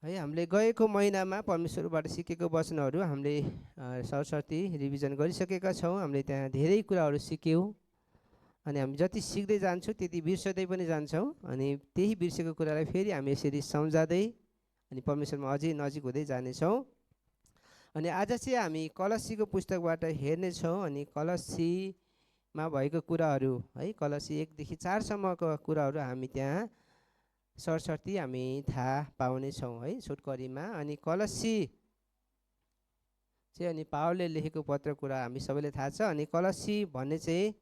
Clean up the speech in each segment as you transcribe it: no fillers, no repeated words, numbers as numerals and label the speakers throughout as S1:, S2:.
S1: है हामीले गएको महिनामा परमेश्वरबाट सिकेको वचनहरू हामीले सरस्वती रिभिजन गरिसकेका छौँ। हामीले त्यहाँ धेरै कुराहरू सिक्यौँ अनि हामी जति सिक्दै जान्छौँ त्यति बिर्सदै पनि जान्छौँ अनि त्यही बिर्सेको कुरालाई फेरि हामी यसरी सम्झाउँदै अनि परमेश्वरमा अझै नजिक हुँदै जानेछौँ। अनि आज चाहिँ हामी कलसीको पुस्तकबाट हेर्नेछौँ अनि कलसीमा भएको कुराहरू है कलसी 1 देखि 4 सम्मको कुराहरू हामी त्यहाँ सरस्वती हामी थाहा पाउनेछौँ है छोटकरीमा। अनि कलसी चाहिँ अनि पावलले लेखेको पत्र कुरा हामी सबैले थाहा छ। अनि कलसी भन्ने चाहिँ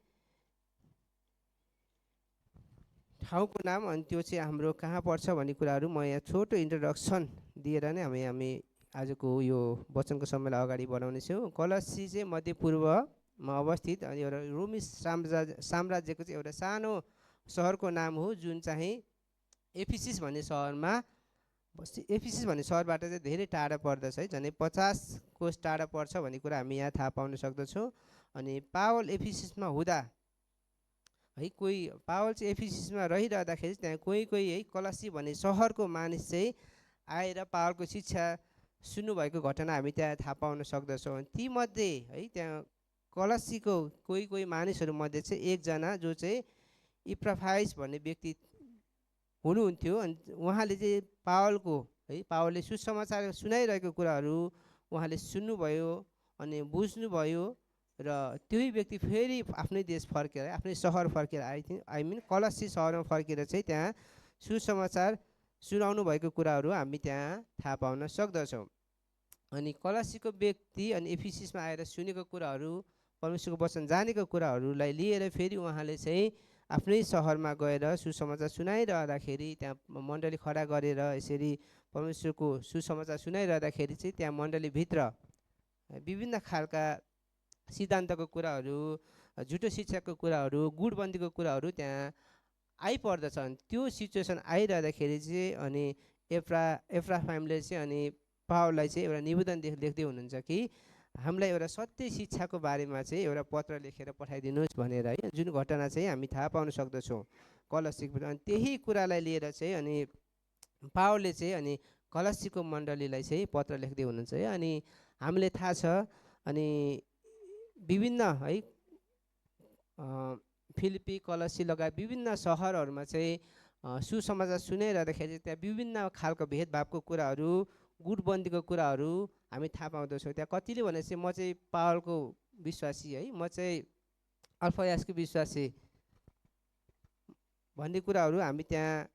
S1: ठाउँको नाम अनि त्यो चाहिँ हाम्रो कहाँ पर्छ भन्ने कुराहरू म यहाँ छोटो इन्ट्रोडक्सन दिएर नै हामी आजको यो वचनको समयलाई अगाडि बढाउनेछौँ। कलसी चाहिँ मध्यपूर्वमा अवस्थित अनि एउटा रोमी साम्राज्यको चाहिँ एउटा सानो सहरको नाम हो जुन चाहिँ एफिसिस भन्ने सहरमा एफिसिस भन्ने सहरबाट चाहिँ धेरै टाढा पर्दछ है, झन् 50 कोस टाढा पर्छ भन्ने कुरा हामी यहाँ थाहा पाउन सक्दछौँ। अनि पावल एफिसिसमा हुँदा है कोही पावल चाहिँ एफिसिसमा रहिरहँदाखेरि त्यहाँ कोही है कलसी भन्ने सहरको मानिस चाहिँ आएर पावलको शिक्षा सुन्नुभएको घटना हामी त्यहाँ थाहा पाउन सक्दछौँ। तीमध्ये है त्यहाँ कलसीको कोही मानिसहरू मध्ये चाहिँ एकजना जो चाहिँ इप्राफाइस भन्ने व्यक्ति हुनुहुन्थ्यो। अनि उहाँले चाहिँ पावलको है पावलले सुसमाचार सुनाइरहेको कुराहरू उहाँले सुन्नुभयो अनि बुझ्नुभयो र त्यही व्यक्ति फेरि आफ्नै देश फर्केर आफ्नै सहर फर्केर आई मिन कलसी सहरमा फर्केर चाहिँ त्यहाँ सुसमाचार सुनाउनु भएको कुराहरू हामी त्यहाँ थाहा पाउन सक्दछौँ। अनि कलसीको व्यक्ति अनि एफिसिसमा आएर सुनेको कुराहरू परमेश्वरको वचन जानेको कुराहरूलाई लिएर फेरि उहाँले चाहिँ आफ्नै सहरमा गएर सुसमाचार सुनाइरहँदाखेरि त्यहाँ मण्डली खडा गरेर यसरी परमेश्वरको सुसमाचार सुनाइरहँदाखेरि चाहिँ त्यहाँ मण्डलीभित्र विभिन्न खालका सिद्धान्तको कुराहरू झुटो शिक्षाको कुराहरू गुटबन्दीको कुराहरू त्यहाँ आइपर्दछन्। त्यो सिचुएसन आइरहँदाखेरि चाहिँ अनि एफ्राइमले चाहिँ अनि पावललाई चाहिँ एउटा निवेदन लेख्दै हुनुहुन्छ कि हामीलाई एउटा सत्य शिक्षाको बारेमा चाहिँ एउटा पत्र लेखेर पठाइदिनुहोस् भनेर है, जुन घटना चाहिँ हामी थाहा पाउन सक्दछौँ कलसीको। अनि त्यही कुरालाई लिएर चाहिँ अनि पावलले चाहिँ अनि कलसीको मण्डलीलाई चाहिँ पत्र लेख्दै हुनुहुन्छ है। अनि हामीले थाहा छ अनि विभिन्न है फिलिपी कलसी लगायत विभिन्न सहरहरूमा चाहिँ सुसमाचार सुनाइरहँदाखेरि त्यहाँ विभिन्न खालको भेदभावको कुराहरू गुटबन्दीको कुराहरू हामी थाहा पाउँदछौँ। त्यहाँ कतिले भने चाहिँ म चाहिँ पावलको विश्वासी है, म चाहिँ अल्फायसको विश्वासी भन्ने कुराहरू हामी त्यहाँ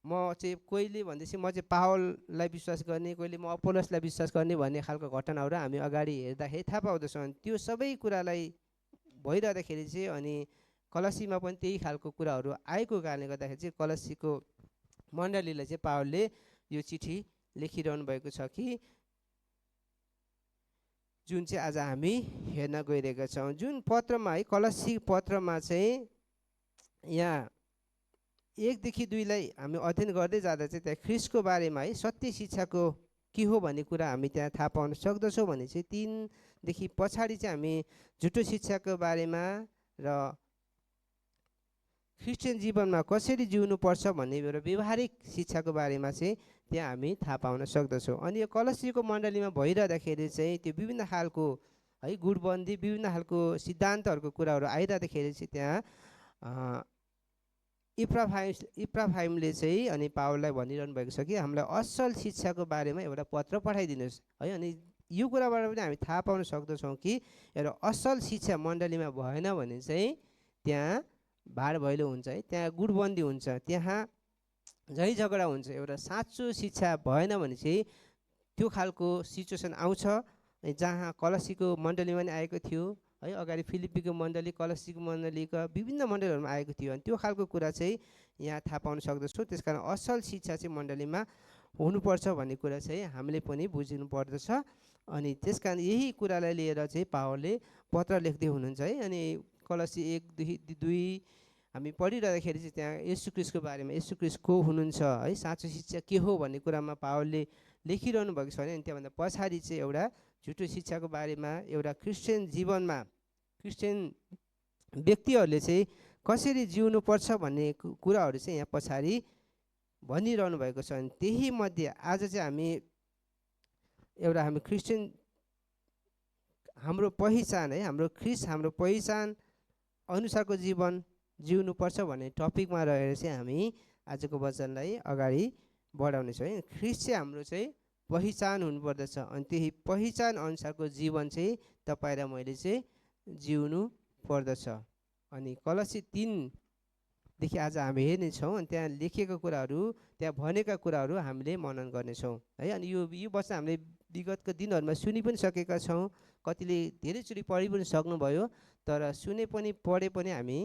S1: म चाहिँ कोहीले भन्दैछ म चाहिँ पावललाई विश्वास गर्ने, कोहीले म अपोलोसलाई विश्वास गर्ने भन्ने खालको घटनाहरू हामी अगाडि हेर्दाखेरि थाहा पाउँदछौँ। अनि त्यो सबै कुरालाई भइरहँदाखेरि चाहिँ अनि कलसीमा पनि त्यही खालको कुराहरू आएको कारणले गर्दाखेरि चाहिँ कलसीको मण्डलीलाई चाहिँ पावलले यो चिठी लेखिरहनु भएको छ कि जुन चाहिँ आज हामी हेर्न गइरहेका छौँ। जुन पत्रमा है कलसी पत्रमा चाहिँ यहाँ 1 देखि 2 लाई हामी अध्ययन गर्दै जाँदा चाहिँ त्यहाँ ख्रिस्टको बारेमा है सत्य शिक्षाको के हो भन्ने कुरा हामी त्यहाँ थाहा पाउन सक्दछौँ भने चाहिँ 3 देखि पछाडि चाहिँ हामी झुटो शिक्षाको बारेमा र क्रिस्चियन जीवनमा कसरी जिउनुपर्छ भन्ने एउटा व्यवहारिक शिक्षाको बारेमा चाहिँ त्यहाँ हामी थाहा पाउन सक्दछौँ। अनि यो कलसीको मण्डलीमा भइरहँदाखेरि चाहिँ त्यो विभिन्न खालको है गुटबन्दी विभिन्न खालको सिद्धान्तहरूको कुराहरू आइरहँदाखेरि चाहिँ त्यहाँ इप्राफाइमले चाहिँ अनि पावललाई भनिरहनु भएको छ कि हामीलाई असल शिक्षाको बारेमा एउटा पत्र पठाइदिनुहोस् है। अनि यो कुराबाट पनि हामी थाहा पाउन सक्दछौँ कि एउटा असल शिक्षा मण्डलीमा भएन भने चाहिँ त्यहाँ भाड भैलो हुन्छ है, त्यहाँ गुटबन्दी हुन्छ, त्यहाँ झै झगडा हुन्छ। एउटा साँचो शिक्षा भएन भने चाहिँ त्यो खालको सिचुएसन आउँछ जहाँ कलसीको मण्डलीमा पनि आएको थियो है, अगाडि फिलिपीको मण्डली कलसीको मण्डलीका विभिन्न मण्डलीहरूमा आएको थियो। अनि त्यो खालको कुरा चाहिँ यहाँ थाहा पाउन सक्दछौँ। त्यसकारण असल शिक्षा चाहिँ मण्डलीमा हुनुपर्छ भन्ने कुरा चाहिँ हामीले पनि बुझ्नु पर्दछ। अनि त्यसकारण यही कुरालाई लिएर चाहिँ पावलले पत्र लेख्दै हुनुहुन्छ है। अनि कलसी 1 देखि 2 हामी पढिरहँदाखेरि चाहिँ त्यहाँ येशू ख्रिस्टको बारेमा येशू ख्रिस्ट को हुनुहुन्छ है, साँचो शिक्षा के हो भन्ने कुरामा पावलले लेखिरहनु भएको छ भने अनि त्यहाँभन्दा पछाडि चाहिँ एउटा झुटो शिक्षाको बारेमा एउटा क्रिस्चियन जीवनमा क्रिस्चियन व्यक्तिहरूले चाहिँ कसरी जिउनुपर्छ भन्ने कुराहरू चाहिँ यहाँ पछाडि भनिरहनु भएको छ। अनि त्यही मध्ये आज चाहिँ हामी क्रिस्चियन हाम्रो पहिचान है, हाम्रो ख्रिस्ट हाम्रो पहिचान अनुसारको जीवन जिउनुपर्छ भन्ने टपिकमा रहेर चाहिँ हामी आजको वचनलाई अगाडि बढाउनेछौँ है। ख्रिस्ट चाहिँ हाम्रो चाहिँ पहिचान हुनुपर्दछ। अनि त्यही पहिचान अनुसारको जीवन चाहिँ तपाईँ र मैले चाहिँ जिउनु पर्दछ। अनि कलसी 3देखि आज हामी हेर्नेछौँ। अनि त्यहाँ लेखेका कुराहरू, त्यहाँ भनेका कुराहरू हामीले मनन गर्नेछौँ है। अनि यो वचन हामीले विगतको दिनहरूमा सुनि पनि सकेका छौँ, कतिले धेरैचोटि पढि पनि सक्नुभयो, तर सुने पनि पढे पनि हामी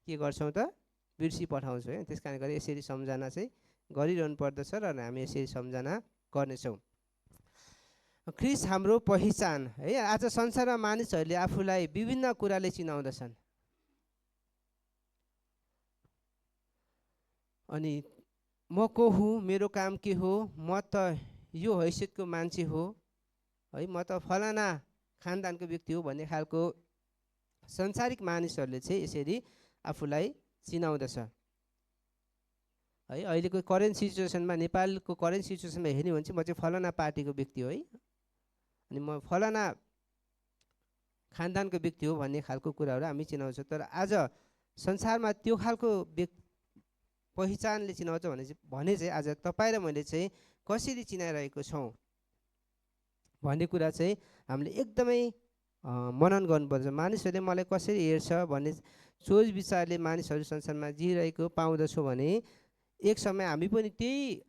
S1: के गर्छौँ त बिर्सी पठाउँछौँ है। त्यस कारणले गर्दा यसरी सम्झना चाहिँ गरिरहनु पर्दछ र हामी यसरी सम्झना गर्नेछौँ। ख्रिस्ट हाम्रो पहिचान है। आज संसारमा मानिसहरूले आफूलाई विभिन्न कुराले चिनाउँदछन्। अनि म को हुँ, मेरो काम के हो, म त यो हैसियतको मान्छे हो है, म त फलाना खानदानको व्यक्ति हो भन्ने खालको संसारिक मानिसहरूले चाहिँ यसरी आफूलाई चिनाउँदछ है। अहिलेको करेन्ट सिचुएसनमा, नेपालको करेन्ट सिचुएसनमा हेर्ने हो भने चाहिँ म चाहिँ फलाना पार्टीको व्यक्ति हो है, अनि म फलाना खानदानको व्यक्ति हो भन्ने खालको कुराहरू हामी चिनाउँछौँ। तर आज संसारमा त्यो खालको पहिचानले चिनाउँछ भने चाहिँ आज तपाईँ र मैले चाहिँ कसरी चिनाइरहेको छौँ भन्ने कुरा चाहिँ हामीले एकदमै मनन गर्नुपर्छ। मानिसहरूले मलाई कसरी हेर्छ भन्ने सोच विचारले मानिसहरू संसारमा जिइरहेको पाउँदछौँ भने एक समय हामी पनि त्यही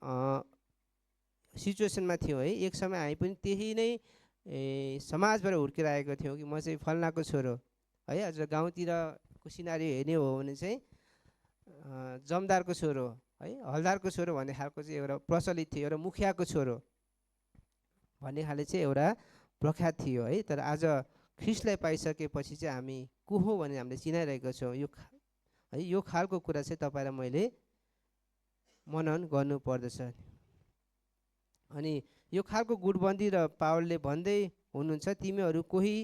S1: सिचुएसनमा थियौँ है। एक समय हामी पनि त्यही नै समाजबाट हुर्केर आएको थियौँ कि म चाहिँ फल्नाको छोरो है। आज गाउँतिरको सिनारी हेर्ने हो भने चाहिँ जमदारको छोरो है, हलदारको छोरो भन्ने खालको चाहिँ एउटा प्रचलित थियो, एउटा मुखियाको छोरो भन्ने खाले चाहिँ एउटा प्रख्यात थियो है। तर आज ख्रिस्टलाई पाइसकेपछि चाहिँ हामी को हो भने हामीले चिनाइरहेको छौँ है। यो खालको कुरा चाहिँ तपाईँ र मैले मनन गर्नु पर्दछ। अनि यो खालको गुटबन्दी र पावलले भन्दै हुनुहुन्छ, तिमीहरू कोही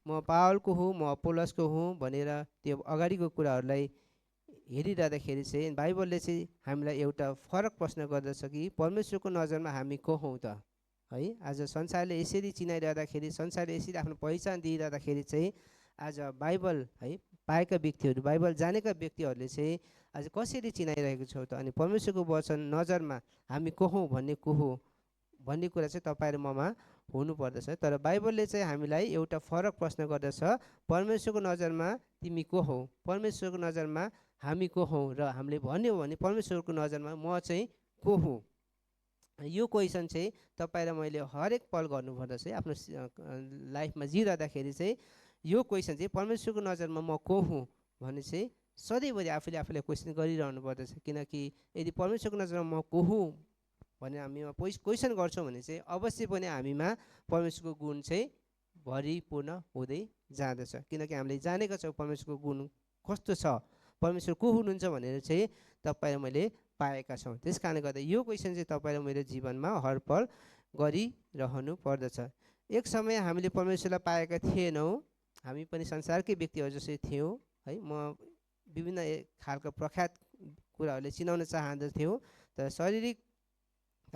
S1: म पावलको हुँ, म अपोलोसको हुँ भनेर त्यो अगाडिको कुराहरूलाई हेरिरहँदाखेरि चाहिँ बाइबलले चाहिँ हामीलाई एउटा फरक प्रश्न गर्दछ कि परमेश्वरको नजरमा हामी को हौँ त है। आज संसारले यसरी चिनाइरहँदाखेरि, संसारले यसरी आफ्नो पहिचान दिइरहँदाखेरि चाहिँ आज बाइबल है पाएका व्यक्तिहरू, बाइबल जानेका व्यक्तिहरूले चाहिँ आज कसरी चिनाइरहेको छौँ त, अनि परमेश्वरको वचन नजरमा हामी को हौँ भन्ने कुरा चाहिँ तपाईँ र ममा हुनुपर्दछ। तर बाइबलले चाहिँ हामीलाई एउटा फरक प्रश्न गर्दछ, परमेश्वरको नजरमा तिमी को हौ, परमेश्वरको नजरमा हामी को हौँ, र हामीले भन्यो भने परमेश्वरको नजरमा म चाहिँ को हुँ। यो क्वेसन चाहिँ तपाईँ र मैले हरेक पल गर्नुपर्दछ है। आफ्नो लाइफमा जिइरहँदाखेरि चाहिँ यो क्वेसन चाहिँ परमेश्वरको नजरमा म को हुँ भन्ने चाहिँ सधैँभरि आफूले आफूलाई क्वेसन गरिरहनु पर्दछ। किनकि यदि परमेश्वरको नजरमा म को हुँ भने हामीमा क्वेसन गर्छौँ भने चाहिँ अवश्य पनि हामीमा परमेश्वरको गुण चाहिँ भरिपूर्ण हुँदै जाँदछ। किनकि हामीले जानेका छौँ परमेश्वरको गुण कस्तो छ, परमेश्वर को हुनुहुन्छ भनेर चाहिँ तपाईँ र मैले पाएका छौँ। त्यस कारणले गर्दा यो क्वेसन चाहिँ तपाईँ र मेरो जीवनमा हर पल गरिरहनु पर्दछ। एक समय हामीले परमेश्वरलाई पाएका थिएनौँ, हामी पनि संसारकै व्यक्तिहरू जसरी थियौँ है। म विभिन्न खालको प्रख्यात कुराहरूले चिनाउन चाहँदथ्यौँ, तर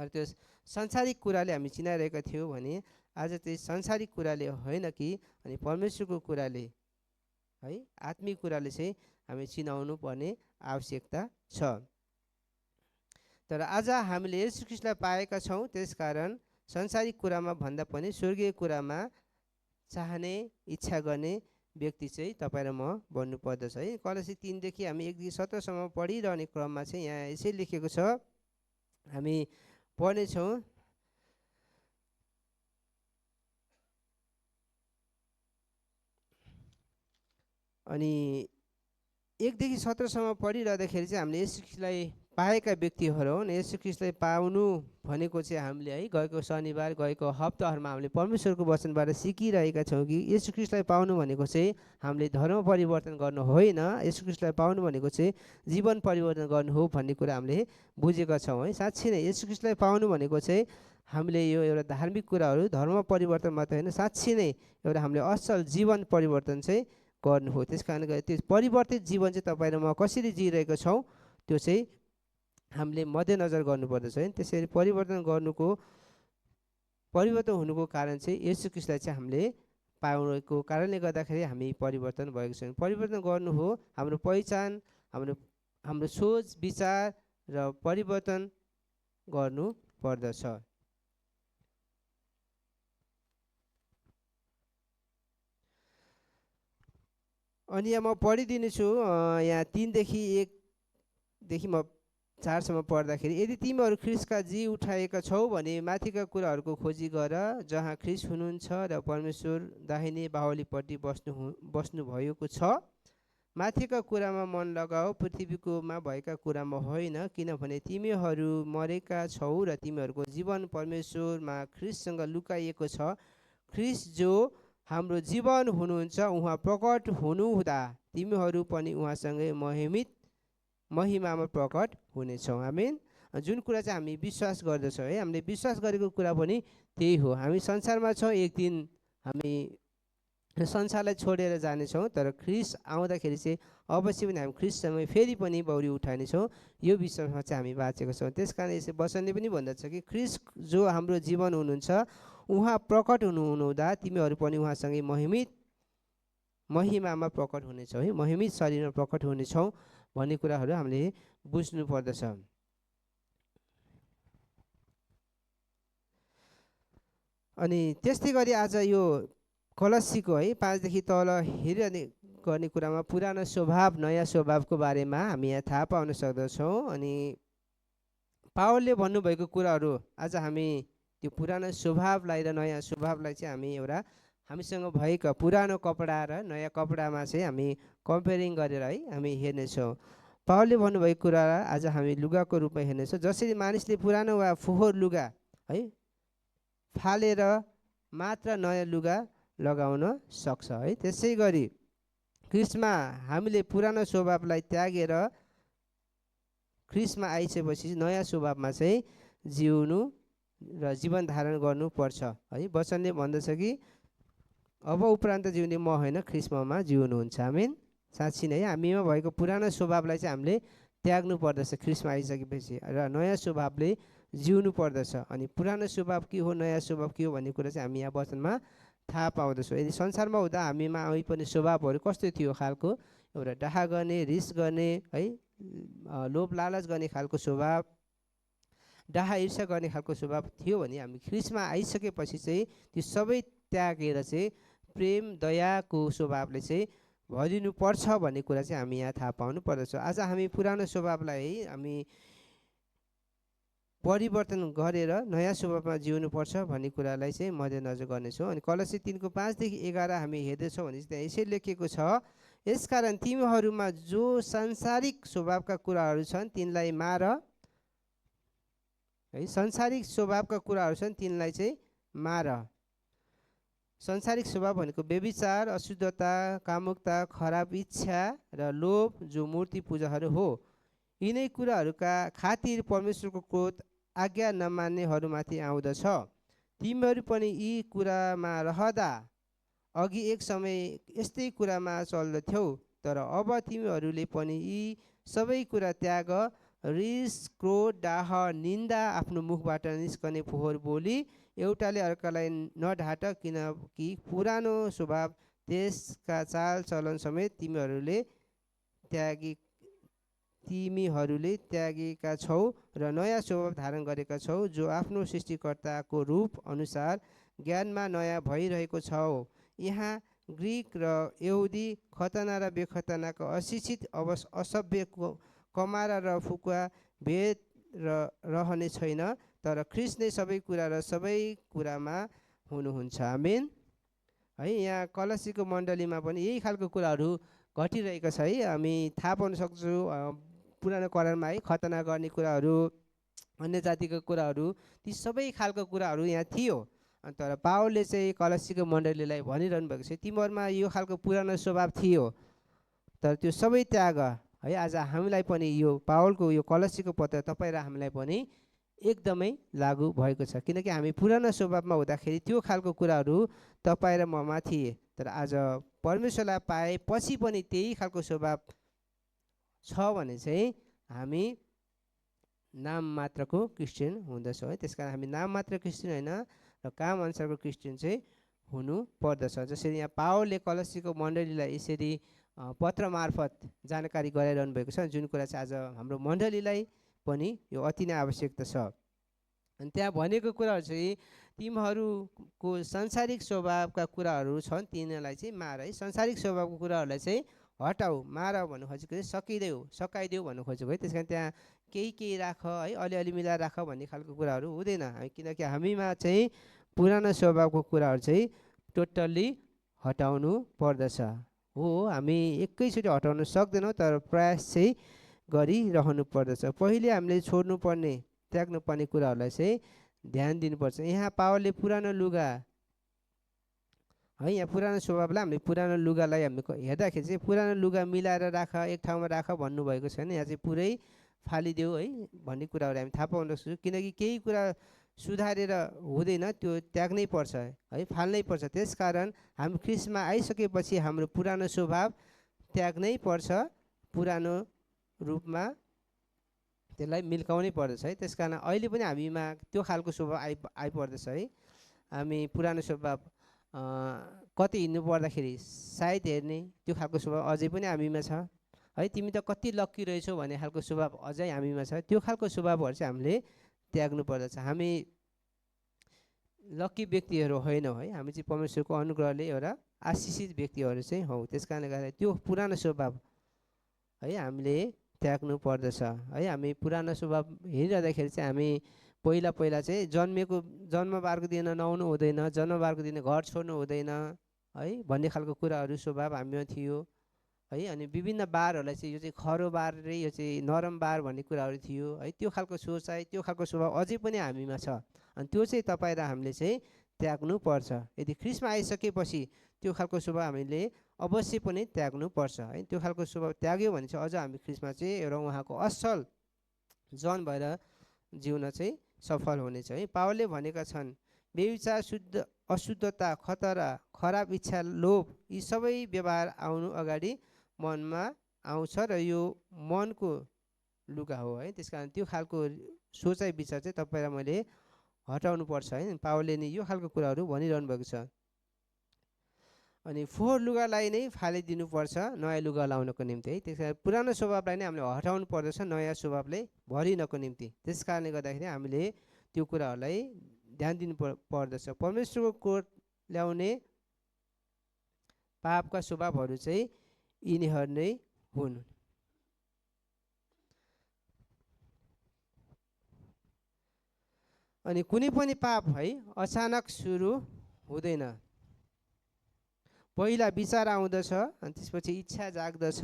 S1: त्यो संसारिक कुराले हामी चिनाइरहेका थियौँ भने आज चाहिँ संसारिक कुराले होइन कि अनि परमेश्वरको कुराले है, आत्मिक कुराले चाहिँ हामी चिनाउनु पर्ने आवश्यकता छ। तर आज हामीले येशू ख्रिस्टलाई पाएका छौँ, त्यसकारण संसारिक कुरामा भन्दा पनि स्वर्गीय कुरामा चाहने इच्छा गर्ने व्यक्ति चाहिँ तपाईँ र म बन्नुपर्दछ है। कलसी 3देखि हामी 1-17सम्म पढिरहने क्रममा चाहिँ यहाँ यसै लेखेको छ, हामी पढ्नेछौँ। अनि 1-17सम्म पढिरहँदाखेरि चाहिँ हामीले येशू ख्रिस्टलाई पाएका व्यक्तिहरू हुन्। येशू ख्रिस्टलाई पाउनु भनेको चाहिँ हामीले है गएको शनिबार, गएको हप्ताहरूमा हामीले परमेश्वरको वचनबाट सिकिरहेका छौँ कि येशू ख्रिस्टलाई पाउनु भनेको चाहिँ हामीले धर्म परिवर्तन गर्नु होइन, येशू ख्रिस्टलाई पाउनु भनेको चाहिँ जीवन परिवर्तन गर्नु हो भन्ने कुरा हामीले बुझेका छौँ है। साँच्चै नै येशू ख्रिस्टलाई पाउनु भनेको चाहिँ हामीले यो एउटा धार्मिक कुराहरू, धर्म परिवर्तन मात्रै होइन, साँच्चै नै एउटा हामीले असल जीवन परिवर्तन चाहिँ गर्नु हो। त्यस कारणले गर्दा त्यो परिवर्तित जीवन चाहिँ तपाईँ र म कसरी जिइरहेको छौँ त्यो चाहिँ हामीले मध्यनजर गर्नुपर्दछ है। त्यसरी परिवर्तन हुनुको कारण चाहिँ येशू ख्रीष्टलाई चाहिँ हामीले पाउनुको कारणले गर्दाखेरि हामी परिवर्तन भएको छौँ। परिवर्तन गर्नु हो हाम्रो पहिचान, हाम्रो सोच विचार र परिवर्तन गर्नु पर्दछ। अनि यहाँ म पढिदिनेछु, यहाँ 3 देखि 1 देखि म 4सम्म पढ्दाखेरि, यदि तिमीहरू ख्रीष्टका जी उठाएका छौ भने माथिका कुराहरूको खोजी गर, जहाँ ख्रीष्ट हुनुहुन्छ र परमेश्वर दाहिने बाहुलीपट्टि बस्नु भएको छ। माथिका कुरामा मन लगाऊ, पृथ्वीकोमा भएका कुरामा होइन, किनभने तिमीहरू मरेका छौ र तिमीहरूको जीवन परमेश्वरमा ख्रीष्टसँग लुकाइएको छ। ख्रीष्ट जो हाम्रो जीवन हुनुहुन्छ, उहाँ प्रकट हुनुहुँदा तिमीहरू पनि उहाँसँगै महिमामा प्रकट हुनेछौँ। आमेन। जुन कुरा चाहिँ हामी विश्वास गर्दछौँ है, हामीले विश्वास गरेको कुरा पनि त्यही हो। हामी संसारमा छौँ, एक दिन हामी संसारलाई छोडेर जानेछौँ, तर ख्रीष्ट आउँदाखेरि चाहिँ अवश्य पनि हामी ख्रीष्टसँग फेरि पनि बौरी उठानेछौँ। यो विश्वासमा चाहिँ हामी बाँचेको छौँ। त्यस कारण यसै वचनले पनि भन्दछ कि ख्रीष्ट जो हाम्रो जीवन हुनुहुन्छ, उहाँ प्रकट हुनुहुँदा तिमीहरू पनि उहाँसँगै महिमामा प्रकट हुनेछौ है, महिमित शरीरमा प्रकट हुनेछौँ भन्ने कुराहरू हामीले बुझ्नु पर्दछ। अनि त्यस्तै गरी आज यो कलसीको है 5 देखि तल हेरिरहने गर्ने कुरामा पुरानो स्वभाव नयाँ स्वभावको बारेमा हामी यहाँ थाहा पाउन सक्दछौँ। अनि पावलले भन्नुभएको कुराहरू आज हामी त्यो पुरानो स्वभावलाई र नयाँ स्वभावलाई चाहिँ हामी एउटा हामीसँग भएका पुरानो कपडा र नयाँ कपडामा चाहिँ हामी कम्पेयरिङ गरेर है हामी हेर्नेछौँ। पावलले भन्नुभएको कुरा आज हामी लुगाको रूपमा हेर्नेछौँ। जसरी मानिसले पुरानो वा फोहोर लुगा है फालेर मात्र नयाँ लुगा लगाउन सक्छ है, त्यसै गरी ख्रीष्टमा हामीले पुरानो स्वभावलाई त्यागेर ख्रीष्टमा आइसकेपछि नयाँ स्वभावमा चाहिँ जिउनु र जीवन धारण गर्नुपर्छ है। वचनले भन्दछ कि अब उपरान्त जिउने म होइन, ख्रीष्टमा जिउनुहुन्छ। आमेन। साँच्ची नै हामीमा भएको पुरानो स्वभावलाई चाहिँ हामीले त्याग्नु पर्दछ ख्रीष्टमा आइसकेपछि, र नयाँ स्वभावले जिउनु पर्दछ। अनि पुरानो स्वभाव के हो, नयाँ स्वभाव के हो भन्ने कुरा चाहिँ हामी यहाँ वचनमा थाहा पाउँदछौँ। यदि संसारमा हुँदा हामीमा पनि स्वभावहरू कस्तो थियो खालको, एउटा डाहा गर्ने, रिस गर्ने है, लोभ लालच गर्ने खालको स्वभाव, डाहा ईर्ष्या गर्ने खालको स्वभाव थियो भने हामी ख्रीष्टमा आइसकेपछि चाहिँ त्यो सबै त्यागेर चाहिँ प्रेम दयाको स्वभावले चाहिँ भरिनु पर्छ भन्ने कुरा चाहिँ हामी यहाँ थाहा पाउनु पर्दछ। आज हामी पुरानो स्वभावलाई हामी परिवर्तन गरेर नयाँ स्वभावमा जिउनु पर्छ भन्ने कुरालाई चाहिँ मध्यनजर गर्नेछौँ। अनि कलसी 3 को 5 देखि 11 हामी हेर्दैछौँ भने त्यहाँ यसरी लेखेको छ, यसकारण तिमीहरूमा जो सांसारिक स्वभावका कुराहरू छन् तिनलाई मार है। सांसारिक स्वभावका कुराहरू छन् तिनलाई चाहिँ मार। सांसारिक स्वभाव भनेको व्यभिचार, अशुद्धता, कामुकता, खराब इच्छा र लोभ, जो मूर्ति पूजाहरू हो। यिनै कुराहरूका खातिर परमेश्वरको क्रोध आज्ञा नमान्नेहरूमाथि आउँदछ। तिमीहरू पनि यी कुरामा रहँदा अघि एक समय यस्तै कुरामा चल्दथ्यौ, तर अब तिमीहरूले पनि यी सबै कुरा त्याग, रिस, क्रोध, डाह, निन्दा, आफ्नो मुखबाट निस्कने फोहोर बोली एउटाले अर्कालाई नढाट, किनकि पुरानो स्वभाव त्यसका चाल चलन समेत तिमीहरूले त्यागेका छौ र नयाँ स्वभाव धारण गरेका छौ, जो आफ्नो सृष्टिकर्ताको रूप अनुसार ज्ञानमा नयाँ भइरहेको छौ। यहाँ ग्रीक र यहुदी, खतना र बेखतनाको, अशिक्षित, असभ्य, कमारा र फुकुवा भेद रहने छैन, तर ख्रीष्ट नै सबै कुरा र सबै कुरामा हुनुहुन्छ। आमेन है। यहाँ कलसीको मण्डलीमा पनि यही खालको कुराहरू घटिरहेको छ है। हामी थाहा पाउन सक्छौँ पुरानो करारमा है खतना गर्ने कुराहरू, अन्य जातिको कुराहरू, ती सबै खालको कुराहरू यहाँ थियो। तर पावलले चाहिँ कलसीको मण्डलीलाई भनिरहनु भएको छ, तिमीहरूमा यो खालको पुरानो स्वभाव थियो, तर त्यो सबै त्याग है। आज हामीलाई पनि यो पावलको यो कलसीको पत्र तपाईँ र हामीलाई पनि एकदमै लागू भएको छ, किनकि हामी पुरानो स्वभावमा हुँदाखेरि त्यो खालको कुराहरू तपाईँ र ममा थिए, तर आज परमेश्वरलाई पाएपछि पनि त्यही खालको स्वभाव छ भने चाहिँ हामी नाम मात्रको क्रिस्चियन हुँदछौँ है। त्यसकारण हामी नाम मात्र क्रिस्चियन होइन र काम अनुसारको क्रिस्चियन चाहिँ हुनु पर्दछ। जसरी यहाँ पावलले कलसीको मण्डलीलाई यसरी पत्र मार्फत जानकारी गराइरहनु भएको छ, जुन कुरा चाहिँ आज हाम्रो मण्डलीलाई पनि यो अति नै आवश्यकता छ। अनि त्यहाँ भनेको कुराहरू चाहिँ तिमीहरूको सांसारिक स्वभावका कुराहरू छन् तिनीहरूलाई चाहिँ मार है। सांसारिक स्वभावको कुराहरूलाई चाहिँ हटाऊ, मार भन्नु खोजेको चाहिँ सकाइदेऊ भन्नु खोजेको है। त्यस कारण त्यहाँ केही राख है, अलिअलि मिलाएर राख भन्ने खालको कुराहरू हुँदैन, किनकि हामीमा चाहिँ पुरानो स्वभावको कुराहरू चाहिँ टोटल्ली हटाउनु पर्दछ। हो, हामी एकैचोटि हटाउन सक्दैनौँ, तर प्रयास चाहिँ गरिरहनु पर्दछ। पहिले हामीले छोड्नुपर्ने त्याग्नुपर्ने कुराहरूलाई चाहिँ ध्यान दिनुपर्छ। यहाँ पावलले पुरानो लुगा है, यहाँ पुरानो स्वभावलाई हामीले पुरानो लुगालाई हामी हेर्दाखेरि चाहिँ पुरानो लुगा मिलाएर राख, एक ठाउँमा राख भन्नुभएको छैन। यहाँ चाहिँ पुरै फालिदेऊ है भन्ने कुराहरू हामी थाहा पाउन सक्छौँ। किनकि केही कुरा सुधारेर हुँदैन, त्यो त्याग्नै पर्छ है, फाल्नै पर्छ। त्यसकारण हामी ख्रिस्टमा आइसकेपछि हाम्रो पुरानो स्वभाव त्याग्नै पर्छ, पुरानो रूपमा त्यसलाई मिल्काउनै पर्दछ है। त्यसकारण अहिले पनि हामीमा त्यो खालको स्वभाव आइपर्दछ है। हामी पुरानो स्वभाव कतै हिँड्नु पर्दाखेरि सायद हेर्ने त्यो खालको स्वभाव अझै पनि हामीमा छ है। तिमी त कति लक्की रहेछौ भन्ने खालको स्वभाव अझै हामीमा छ। त्यो खालको स्वभावहरू चाहिँ हामीले त्याग्नु पर्दछ। हामी लक्की व्यक्तिहरू होइनौँ है, हामी चाहिँ परमेश्वरको अनुग्रहले एउटा आशिषित व्यक्तिहरू चाहिँ हौँ। त्यस कारणले गर्दा त्यो पुरानो स्वभाव है हामीले त्याग्नु पर्दछ है। हामी पुरानो स्वभाव हेरिरहँदाखेरि चाहिँ हामी पहिला चाहिँ जन्मबारको दिन नुहाउनु हुँदैन, जन्मबारको दिन घर छोड्नु हुँदैन है भन्ने खालको कुराहरू स्वभाव हामीमा थियो है। अनि विभिन्न बारहरूलाई चाहिँ यो चाहिँ खरो बार रे, यो चाहिँ नरम बार भन्ने कुराहरू थियो है। त्यो खालको सोचाइ, त्यो खालको स्वभाव अझै पनि हामीमा छ। अनि त्यो चाहिँ तपाईँ र हामीले चाहिँ त्याग्नु पर्छ। यदि ख्रिस्टमा आइसकेपछि त्यो खालको स्वभाव हामीले अवश्य पनि त्याग्नु पर्छ है। त्यो खालको स्वभाव त्याग्यो भने चाहिँ अझ हामी ख्रिस्टमा चाहिँ एउटा उहाँको असल जन भएर जिउन चाहिँ सफल हुनेछ है। पावलले भनेका छन्, व्यभिचार, अशुद्धता, खतरा, खराब इच्छा, लोभ, यी सबै व्यवहार आउनु अगाडि मनमा आउँछ र यो मनको लुगा हो है। त्यस कारण त्यो खालको सोचाइ विचार चाहिँ तपाईँ र मैले हटाउनु पर्छ है। पावलले नै यो खालको कुराहरू भनिरहनु भएको छ। अनि फोहोर लुगालाई नै फालिदिनुपर्छ नयाँ लुगा लाउनको निम्ति है। त्यस कारण पुरानो स्वभावलाई नै हामीले हटाउनु पर्दछ नयाँ स्वभावले भरिनको निम्ति। त्यस कारणले गर्दाखेरि हामीले त्यो कुराहरूलाई ध्यान दिनु पर्दछ। परमेश्वरको कोड ल्याउने पापका स्वभावहरू चाहिँ यिनीहरू नै हुन्। अनि कुनै पनि पाप है अचानक सुरु हुँदैन। पहिला विचार आउँदछ, अनि त्यसपछि इच्छा जाग्दछ,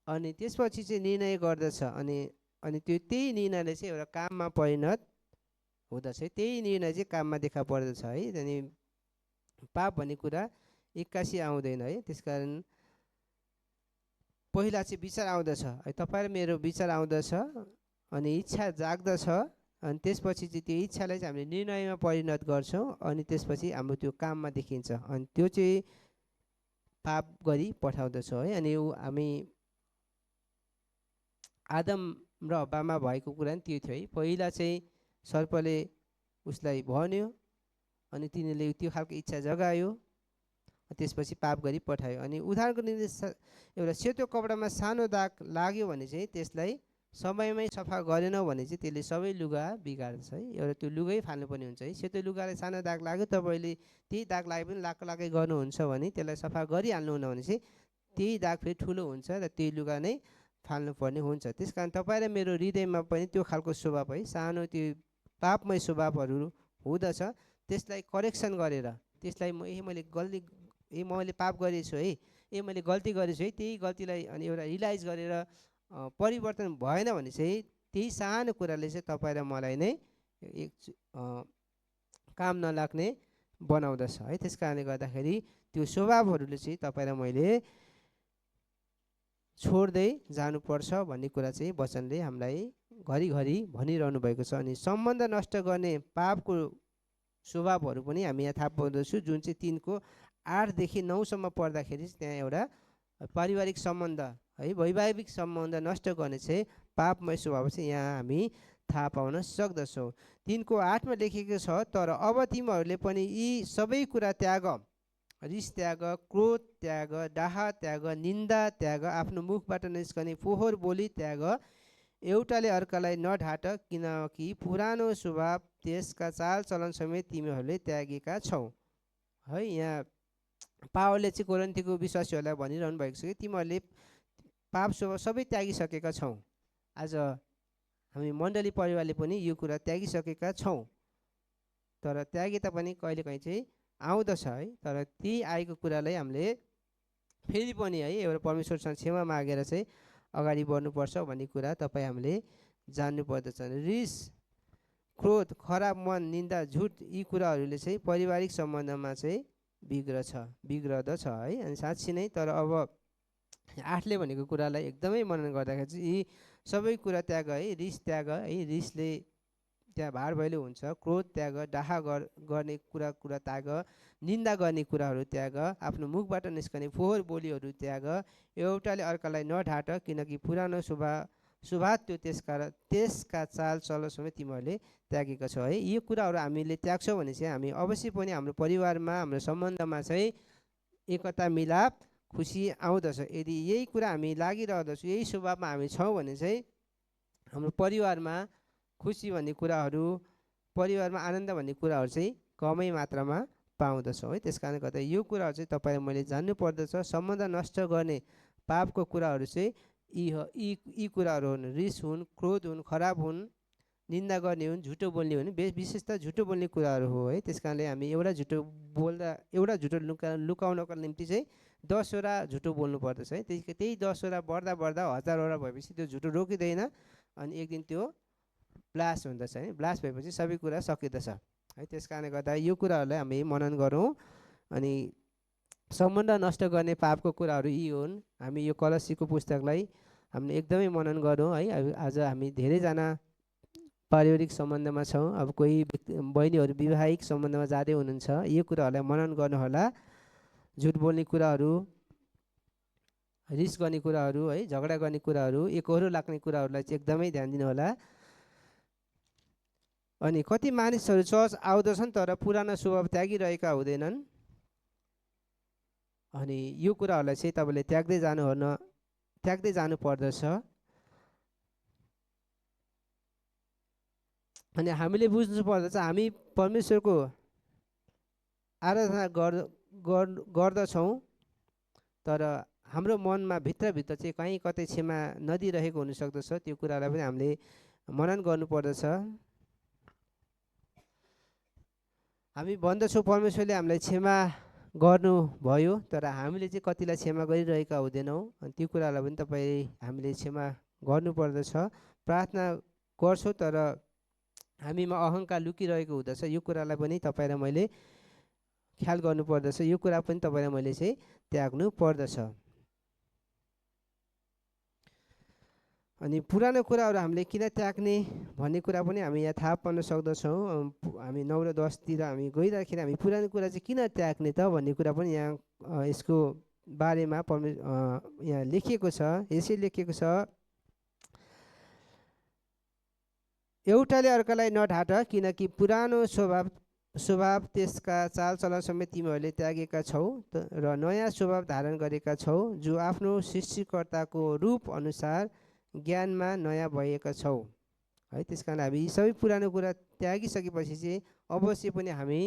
S1: अनि त्यसपछि चाहिँ निर्णय गर्दछ, अनि त्यही निर्णयले चाहिँ एउटा काममा परिणत हुँदछ। त्यही निर्णय चाहिँ काममा देखा पर्दछ है। अनि पाप भन्ने कुरा एक्कासी आउँदैन है। त्यसकारण पहिला चाहिँ विचार आउँदछ है, तपाईँ र मेरो विचार आउँदछ, अनि इच्छा जाग्दछ, अनि त्यसपछि चाहिँ त्यो इच्छालाई चाहिँ हामीले निर्णयमा परिणत गर्छौँ, अनि त्यसपछि हाम्रो त्यो काममा देखिन्छ, अनि त्यो चाहिँ पाप गरी पठाउँदछौँ है। अनि हामी आदम र हव्वामा भएको कुरा नि त्यो थियो है। पहिला चाहिँ सर्पले उसलाई भन्यो, अनि तिनीहरूले त्यो खालको इच्छा जगायो, त्यसपछि पाप गरी पठायो। अनि उदाहरणको निम्ति एउटा सेतो कपडामा सानो दाग लाग्यो भने चाहिँ त्यसलाई समयमै सफा गरेनौँ भने चाहिँ त्यसले सबै लुगा बिगार्छ है। एउटा त्यो लुगै फाल्नुपर्ने हुन्छ है। सेतो लुगालाई सानो दाग लाग्यो, तपाईँले त्यही दाग लागे पनि लाकै गर्नुहुन्छ भने त्यसलाई सफा गरिहाल्नुहुन्न भने चाहिँ त्यही दाग फेरि ठुलो हुन्छ र त्यही लुगा नै फाल्नुपर्ने हुन्छ। त्यस कारण तपाईँ र मेरो हृदयमा पनि त्यो खालको स्वभाव है, सानो त्यो पापमय स्वभावहरू हुँदछ। त्यसलाई करेक्सन गरेर त्यसलाई मैले पाप गरेछु है, मैले गल्ती गरेछु है, त्यही गल्तीलाई अनि एउटा रियलाइज गरेर परिवर्तन भएन भने चाहिँ त्यही सानो कुराले चाहिँ तपाईँ र मलाई नै एक काम नलाग्ने बनाउँदछ है। त्यस कारणले गर्दाखेरि त्यो स्वभावहरूले चाहिँ तपाईँ र मैले छोड्दै जानुपर्छ भन्ने कुरा चाहिँ वचनले हामीलाई घरिघरि भनिरहनु भएको छ। अनि सम्बन्ध नष्ट गर्ने पापको स्वभावहरू पनि हामी यहाँ थाहा पाउँदछौँ, जुन चाहिँ 3:8 देखि 9 पढ्दाखेरि त्यहाँ एउटा पारिवारिक सम्बन्ध है, वैवाहिक सम्बन्ध नष्ट गर्ने चाहिँ पापमय स्वभाव चाहिँ यहाँ हामी थाहा पाउन सक्दछौ। 3:8 लेखेको छ, तर अब तिमीहरूले पनि यी सबै कुरा त्याग, रिस त्याग, क्रोध त्याग, डाह त्याग, निन्दा त्याग, आफ्नो मुखबाट निस्कने फोहोर बोली त्याग। एउटाले अर्कालाई नढाँट, किनकि पुरानो स्वभाव त्यसका चालचलन समेत तिमीहरूले त्यागेका छौ। है, यहाँ पावलले चाहिँ कोरिन्थीको विश्वासीहरूलाई भनिरहनु भएको छ कि तिमीहरूले पाप स्वभाव सबै त्यागिसकेका छौ। आज हामी मण्डली परिवारले पनि यो कुरा त्यागिसकेका छौँ, तर त्यागे तापनि कहिलेकाहीँ चाहिँ आउँदछ है। तर ती आएको कुरालाई हामीले फेरि पनि है एउटा परमेश्वरसँग क्षमा मागेर चाहिँ अगाडि बढ्नुपर्छ भन्ने कुरा तपाईँ हामीले जान्नु पर्दछ। रिस, क्रोध, खराब मन, निन्दा, झुट, यी कुराहरूले चाहिँ पारिवारिक सम्बन्धमा चाहिँ बिग्रदछ है। अनि साँच्ची नै तर अब 8ले भनेको कुरालाई एकदमै मनन गर्दाखेरि चाहिँ यी सबै कुरा त्याग है। रिस त्याग है, रिसले त्यहाँ भार भैलो हुन्छ। क्रोध त्याग, डाह गर्ने कुरा त्याग, निन्दा गर्ने कुराहरू त्याग, आफ्नो मुखबाट निस्कने फोहोर बोलीहरू त्याग। एउटाले अर्कालाई नढाँट, किनकि पुरानो स्वभाव त्यो त्यसका चाल चलन समेत तिमीहरूले त्यागेका छौ है। यो कुराहरू हामीले त्याग्छौँ भने चाहिँ हामी अवश्य पनि हाम्रो परिवारमा, हाम्रो सम्बन्धमा चाहिँ एकता, मिलाप, खुसी आउँदछ। यदि यही कुरा हामी लागिरहँदछौँ, यही स्वभावमा हामी छौँ भने चाहिँ हाम्रो परिवारमा खुसी भन्ने कुराहरू, परिवारमा आनन्द भन्ने कुराहरू चाहिँ कमै मात्रामा पाउँदछौँ है। त्यस कारणले गर्दा यो कुराहरू चाहिँ तपाईँले मैले जान्नु पर्दछ। सम्बन्ध नष्ट गर्ने पापको कुराहरू चाहिँ यी कुराहरू हुन्। रिस हुन्, क्रोध हुन्, खराब हुन्, निन्दा गर्ने हुन्, झुटो बोल्ने हुन्। विशेषतः झुटो बोल्ने कुराहरू हो है। त्यस कारणले हामी एउटा झुटो लुकाउनको निम्ति चाहिँ 10वटा झुटो बोल्नु पर्दछ है। त्यही 10वटा बढ्दा 1000वटा भएपछि त्यो झुटो रोकिँदैन, अनि एक दिन त्यो ब्लास्ट हुँदछ है। ब्लास्ट भएपछि सबै कुरा सकिँदछ है। त्यस कारणले गर्दा यो कुराहरूलाई हामी मनन गरौँ। अनि सम्बन्ध नष्ट गर्ने पापको कुराहरू यी हुन्। हामी यो कलसीको पुस्तकलाई हामीले एकदमै मनन गरौँ है। आज हामी धेरैजना पारिवारिक सम्बन्धमा छौँ। अब कोही बहिनीहरू वैवाहिक सम्बन्धमा जाँदै हुनुहुन्छ, यो कुराहरूलाई मनन गर्नुहोला। झुट बोल्ने कुराहरू, रिस गर्ने कुराहरू है, झगडा गर्ने कुराहरू, एकहोरो लाग्ने कुराहरूलाई चाहिँ एकदमै ध्यान दिनुहोला। अनि कति मानिसहरू चर्च आउँदछन् तर पुरानो स्वभाव त्यागिरहेका हुँदैनन्। अनि यो कुराहरूलाई चाहिँ तपाईँले त्याग्दै जानु पर्दछ। अनि हामीले बुझ्नु पर्दछ हामी परमेश्वरको आराधना गर्दछौँ, तर हाम्रो मनमा भित्रभित्र चाहिँ कहीँ कतै क्षमा नदिइरहेको हुनसक्दछ। त्यो कुरालाई पनि हामीले मनन गर्नुपर्दछ। हामी भन्दछौँ परमेश्वरले हामीलाई क्षमा गर्नुभयो, तर हामीले चाहिँ कतिलाई क्षमा गरिरहेका हुँदैनौँ। अनि त्यो कुरालाई पनि हामीले क्षमा गर्नुपर्दछ। प्रार्थना गर्छौँ तर हामीमा अहङ्कार लुकिरहेको हुँदछ। यो कुरालाई पनि तपाईँ र मैले ख्याल गर्नुपर्दछ। यो कुरा पनि तपाईँ र मैले चाहिँ त्याग्नु पर्दछ। अनि पुरानो कुराहरू हामीले किन त्याग्ने भन्ने कुरा पनि हामी यहाँ थाहा पाउन सक्दछौँ। हामी 9 र 10तिर हामी गइराखेर हामी पुरानो कुरा चाहिँ किन त्याग्ने त भन्ने कुरा पनि यहाँ यसको बारेमा यहाँ लेखिएको छ। यसै लेखिएको छ, एउटाले अर्कालाई नढाँट, किनकि पुरानो स्वभाव त्यसका चालचलन समेत तिमीहरूले त्यागेका छौ र नयाँ स्वभाव धारण गरेका छौ, जो आफ्नो सृष्टिकर्ताको रूप अनुसार ज्ञानमा नयाँ भएका छौ है। त्यस कारण हामी यी सबै पुरानो कुरा त्यागिसकेपछि चाहिँ अवश्य पनि हामी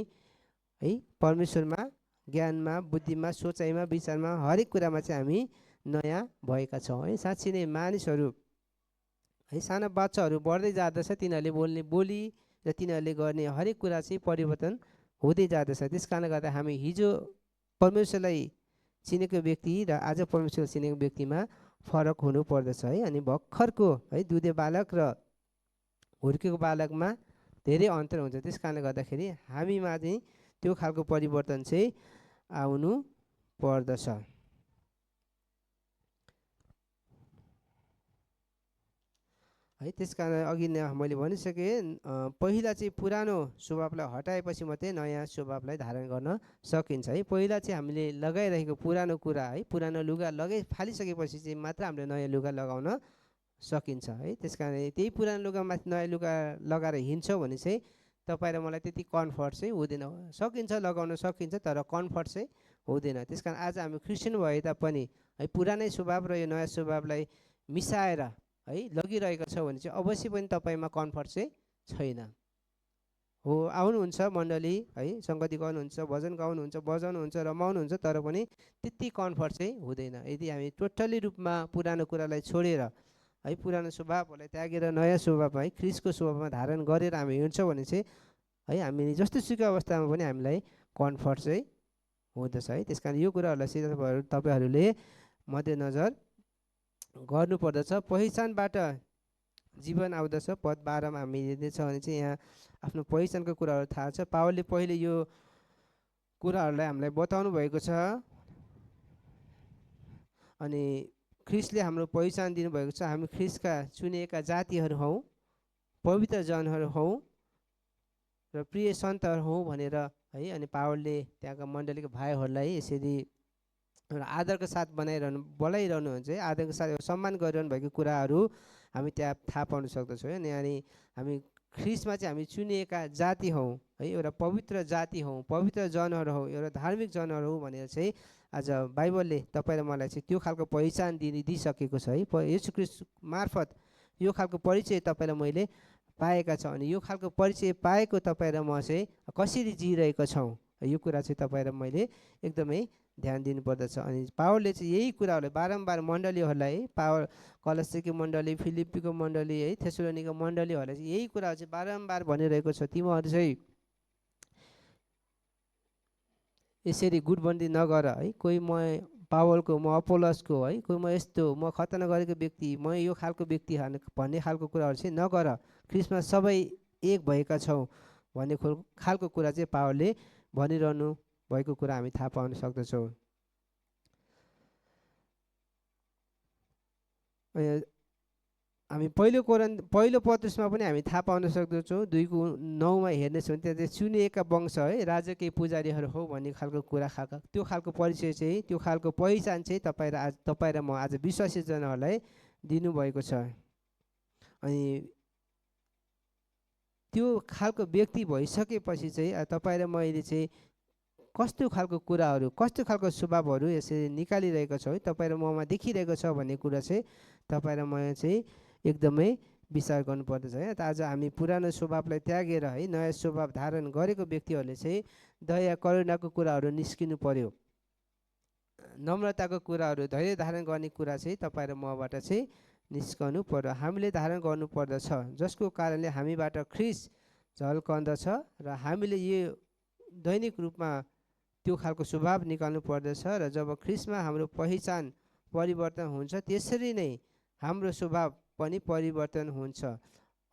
S1: है परमेश्वरमा, ज्ञानमा, बुद्धिमा, सोचाइमा, विचारमा, हरेक कुरामा चाहिँ हामी नयाँ भएका छौँ है। साँच्चै नै मानिसहरू है, साना बच्चाहरू बढ्दै जाँदछ, तिनीहरूले बोल्ने बोली र तिनीहरूले गर्ने हरेक कुरा चाहिँ परिवर्तन हुँदै जाँदछ। त्यस कारणले गर्दा हामी हिजो परमेश्वरलाई चिनेको व्यक्ति र आज परमेश्वरलाई चिनेको व्यक्तिमा फरक हुनु पर्दछ है। अनि भर्खरको है दुधे बालक र हुर्केको बालकमा धेरै अन्तर हुन्छ। त्यस कारणले गर्दाखेरि हामीमा चाहिँ त्यो खालको परिवर्तन चाहिँ आउनु पर्दछ। है, त्यस कारण अघि नै मैले भनिसकेँ, पहिला चाहिँ पुरानो स्वभावलाई हटाएपछि मात्रै नयाँ स्वभावलाई धारण गर्न सकिन्छ है। पहिला चाहिँ हामीले लगाइरहेको पुरानो कुरा है, पुरानो लुगा फालिसकेपछि चाहिँ मात्र हामीले नयाँ लुगा लगाउन सकिन्छ है। त्यसकारण त्यही पुरानो लुगामाथि नयाँ लुगा लगाएर हिँड्छौ भने चाहिँ तपाईँ र मलाई त्यति कम्फर्ट चाहिँ हुँदैन। सकिन्छ, लगाउन सकिन्छ, तर कम्फर्ट चाहिँ हुँदैन। त्यसकारण आज हामी क्रिस्चियन भए तापनि है पुरानै स्वभाव र यो नयाँ स्वभावलाई मिसाएर है लगिरहेको छ भने चाहिँ अवश्य पनि तपाईँमा कम्फर्ट चाहिँ छैन। हो, आउनुहुन्छ मण्डली है, सङ्गति गर्नुहुन्छ, भजन गाउनुहुन्छ, बजाउनुहुन्छ, रमाउनुहुन्छ, तर पनि त्यति कम्फर्ट चाहिँ हुँदैन। यदि हामी टोटली रूपमा पुरानो कुरालाई छोडेर है पुरानो स्वभावहरूलाई त्यागेर नयाँ स्वभावमा है ख्रिस्टको स्वभावमा धारण गरेर हामी हिँड्छौँ भने चाहिँ है हामी जस्तो सुकै अवस्थामा पनि हामीलाई कम्फर्ट चाहिँ हुँदछ है। त्यस कारण यो कुराहरूलाई चाहिँ तपाईँहरूले मध्यनजर गर्नुपर्दछ। पहिचानबाट जीवन आउँदछ। पद 12 मा हामी हेर्नेछ भने चाहिँ यहाँ आफ्नो पहिचानको कुराहरू थाहा छ। पावलले पहिले यो कुराहरूलाई हामीलाई बताउनु भएको छ अनि ख्रिस्टले हाम्रो पहिचान दिनुभएको छ। हामी ख्रिस्टका चुनिएका जातिहरू हौँ, पवित्र जनहरू हौँ र प्रिय सन्तहरू हौँ भनेर है। अनि पावलले त्यहाँका मण्डलीका भाइहरूलाई यसरी एउटा आदरको साथ बोलाइरहनु हुन्छ है। आदरको साथ एउटा सम्मान गरिरहनु भएको कुराहरू हामी त्यहाँ थाहा पाउन सक्दछौँ है। अनि हामी ख्रिस्टमा चाहिँ हामी चुनिएका जाति हौँ है, एउटा पवित्र जाति हौँ, पवित्र जनहरू हौँ, एउटा धार्मिक जनहरू हौँ भनेर चाहिँ आज बाइबलले तपाईँ र मलाई चाहिँ त्यो खालको पहिचान दिइसकेको छ है। येशू ख्रिस्ट मार्फत यो खालको परिचय तपाईँ र मैले पाएका छौँ। अनि यो खालको परिचय पाएको तपाईँ र म चाहिँ कसरी जिइरहेका छौँ यो कुरा चाहिँ तपाईँ र मैले एकदमै ध्यान दिनुपर्दछ। अनि पावलले चाहिँ यही कुराहरूलाई बारम्बार मण्डलीहरूलाई कलस्सीको मण्डली, फिलिप्पीको मण्डली है, थेसलोनिका मण्डलीहरूलाई चाहिँ यही कुराहरू चाहिँ बारम्बार भनिरहेको छ। तिमीहरू चाहिँ यसरी गुटबन्दी नगर है। कोही म पावलको, म अपोलसको है, कोही म यस्तो, म खतना गरेको व्यक्ति, म यो खालको व्यक्ति भन्ने खालको कुराहरू चाहिँ नगर। ख्रिस्टमा सबै एक भएका छौँ भन्ने खालको कुरा चाहिँ पावलले भनिरहनु भएको कुरा हामी थाहा पाउन सक्दछौँ। हामी पहिलो पत्रुसमा पनि हामी थाहा पाउन सक्दछौँ। 2:9 हेर्नेछौँ भने त्यहाँ चाहिँ चुनिएका वंश है, राजकीय पुजारीहरू हो भन्ने खालको कुरा त्यो खालको परिचय चाहिँ, त्यो खालको पहिचान चाहिँ तपाईँ र म आज विश्वासी जनहरूलाई दिनुभएको छ। अनि त्यो खालको व्यक्ति भइसकेपछि चाहिँ तपाईँ र मैले चाहिँ कस्तो खालको कुराहरू, कस्तो खालको स्वभावहरू यसरी निकालिरहेको छ है, तपाईँ र ममा देखिरहेको छ भन्ने कुरा चाहिँ तपाईँ र म चाहिँ एकदमै विचार गर्नुपर्दछ है। त आज हामी पुरानो स्वभावलाई त्यागेर है नयाँ स्वभाव धारण गरेको व्यक्तिहरूले चाहिँ दया करुणाको कुराहरू निस्किनु पर्यो, नम्रताको कुराहरू, धैर्य धारण गर्ने कुरा चाहिँ तपाईँ र मबाट चाहिँ निस्कनु पर्यो, हामीले धारण गर्नुपर्दछ, जसको कारणले हामीबाट ख्रिस्ट झल्कन्दछ र हामीले यो दैनिक रूपमा त्यो खालको स्वभाव निकाल्नु पर्दछ। र जब ख्रिस्टमा हाम्रो पहिचान परिवर्तन हुन्छ त्यसरी नै हाम्रो स्वभाव पनि परिवर्तन हुन्छ।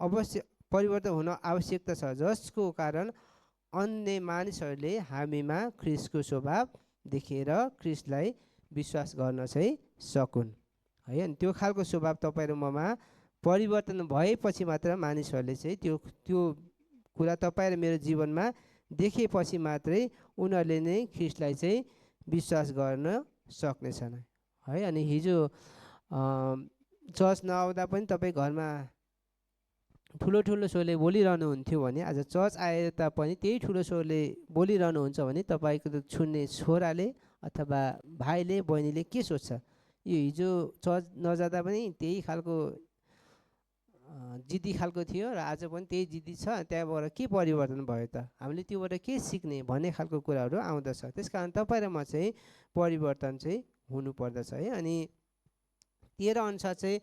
S1: अवश्य परिवर्तन हुन आवश्यकता छ, जसको कारण अन्य मानिसहरूले हामीमा ख्रिस्टको स्वभाव देखेर ख्रिस्टलाई विश्वास गर्न चाहिँ सकुन् है। अनि त्यो खालको स्वभाव तपाईँ र ममा परिवर्तन भएपछि मात्र मानिसहरूले चाहिँ त्यो कुरा तपाईँ र मेरो जीवनमा देखेपछि मात्रै उनीहरूले नै ख्रिस्टलाई चाहिँ विश्वास गर्न सक्नेछन् है। अनि हिजो चर्च नआउँदा पनि तपाईँ घरमा ठुलो ठुलो स्वरले बोलिरहनु हुन्थ्यो भने आज चर्च आएर तापनि त्यही ठुलो स्वरले बोलिरहनुहुन्छ भने तपाईँको छुन्ने छोराले अथवा भाइले बहिनीले के सोच्छ? यो हिजो चर्च नजाँदा पनि त्यही खालको जिद्दी खालको थियो र आज पनि त्यही जिद्दी छ, त्यहाँबाट के परिवर्तन भयो त, हामीले त्योबाट के सिक्ने भन्ने खालको कुराहरू आउँदछ। त्यस कारण तपाईँ र म चाहिँ परिवर्तन चाहिँ हुनुपर्दछ है। अनि 13 अनुसार चाहिँ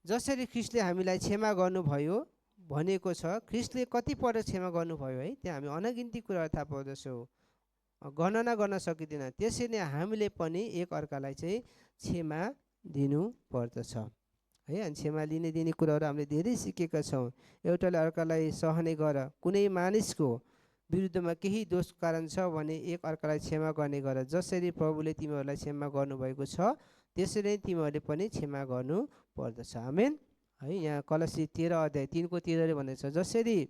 S1: जसरी ख्रिस्टले हामीलाई क्षमा गर्नुभयो भनेको छ, ख्रिस्टले कतिपल्ट क्षमा गर्नुभयो है, त्यहाँ हामी अनगिन्ती कुराहरू थाहा पाउँदछौँ, गणना गर्न सकिँदैन। त्यसरी नै हामीले पनि एक अर्कालाई चाहिँ क्षमा दिनु पर्दछ है। अनि क्षमा दिने कुराहरू हामीले धेरै सिकेका छौँ। एउटाले अर्कालाई सहने गर, कुनै मानिसको विरुद्धमा केही दोष कारण छ भने एक अर्कालाई क्षमा गर्ने गर, जसरी प्रभुले तिमीहरूलाई क्षमा गर्नुभएको छ त्यसरी नै तिमीहरूले पनि क्षमा गर्नु पर्दछ। आमेन है। यहाँ कलसी 13:3 भनेको छ, जसरी